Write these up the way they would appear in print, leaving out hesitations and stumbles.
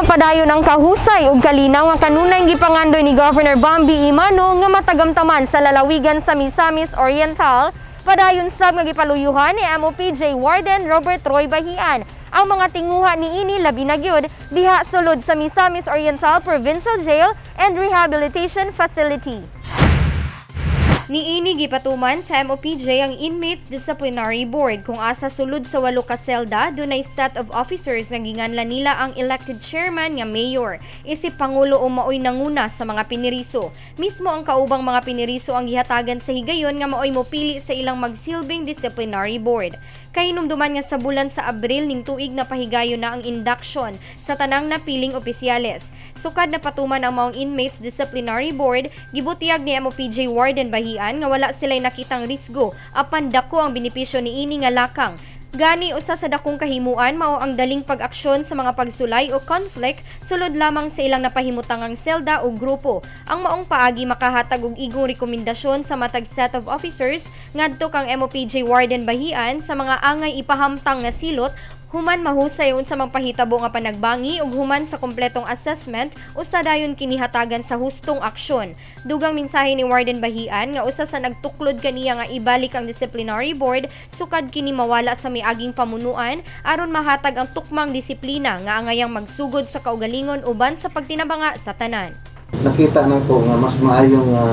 Padayon ang kahusay ug kalinaw nga kanunay gipangandoy ni Governor Bambi Emano nga matagamtaman sa lalawigan sa Misamis Oriental. Padayon sab nga gipaluyuhan ni MOPJ Warden Robert Roy Bahian ang mga tinguha niini, labi na gyud diha sulod sa Misamis Oriental Provincial Jail and Rehabilitation Facility. Niini gipatuman sa MOPJ ang Inmates Disciplinary Board kung asa sulod sa walo ka selda dunay set of officers nga ginganlan nila ang elected chairman nga mayor isip pangulo o maoy nanguna sa mga piniriso. Mismo ang kaubang mga piniriso ang gihatagan sa higayon nga maoy mopili sa ilang magsilbing disciplinary board. Kahinumduman nga sa bulan sa Abril ning tuig na pahigayon na ang induction sa tanang napiling opisyales. Sukad na patuman ang maong Inmates Disciplinary Board, gibutiyag ni MOPJ Warden Bahian nga wala sila'y nakitang risgo apan dako ang benepisyo niini nga lakang. Gani usa sa dakong kahimuan mao ang daling pag-aksyon sa mga pagsulay o conflict sulod lamang sa ilang napahimutangang selda o grupo. Ang maong paagi makahatag og igong rekomendasyon sa matag set of officers ngadto kang MOPJ Warden Bahian sa mga angay ipahamtang nga silot human mahusay unsa mang pahitabo nga panagbangi ug human sa kompletong assessment, usa dayon kini hatagan sa hustong aksyon. Dugang mensahe ni Warden Bahian nga usa sa nagtuklod kaniya nga ibalik ang disciplinary board sukad kini mawala sa miaging pamunuan aron mahatag ang tukmang disiplina nga angayang magsugod sa kaugalingon uban sa pagtinabanga sa tanan. Nakita na ko nga mas maayong nga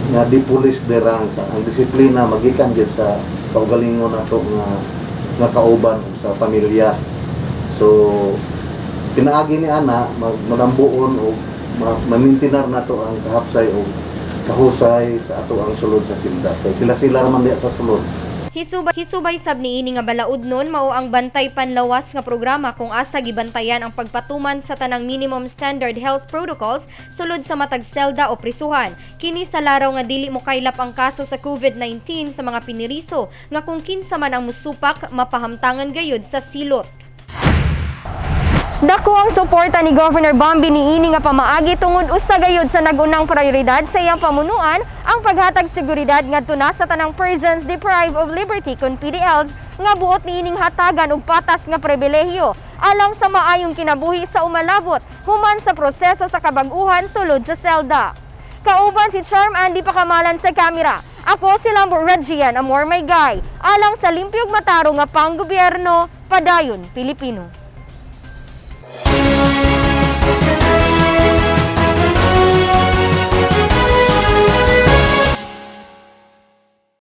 nga di-police the ranks, ang disiplina magikan gyud sa kaugalingon nato nga nga kauban ug sa pamilya. So pinaagi ni ana malambuon o mamintinar nato ang kahapsay o kahusay sa ato ang sulod sa silda kay sila sila raman diya sa sulod. Hisubay sab niini nga balaudnon mao ang Bantay Panlawas nga programa kung asa gibantayan ang pagpatuman sa tanang minimum standard health protocols sulod sa matag selda o prisuhan. Kini sa laraw nga dili mo kaylap ang kaso sa COVID-19 sa mga piniriso nga kung kinsa man ang musupak, mapahamtangan gayud sa silot. Dako ang suporta ni Governor Bambi niini nga pamaagi tungod usa gayud sa nagunang prioridad sa iyang pamunuan ang paghatag seguridad ngadto na sa tanang persons deprived of liberty kon PDLs nga buot niining hatagan og patas nga pribilehyo alang sa maayong kinabuhi sa umalabot human sa proseso sa kabag-uhan sulod sa selda. Kauban si Charm Andy Pakamalan sa kamera. Ako si Lambo Regian Amor May Guy. Alang sa limpyog matarong nga panggobyerno, padayon Pilipino.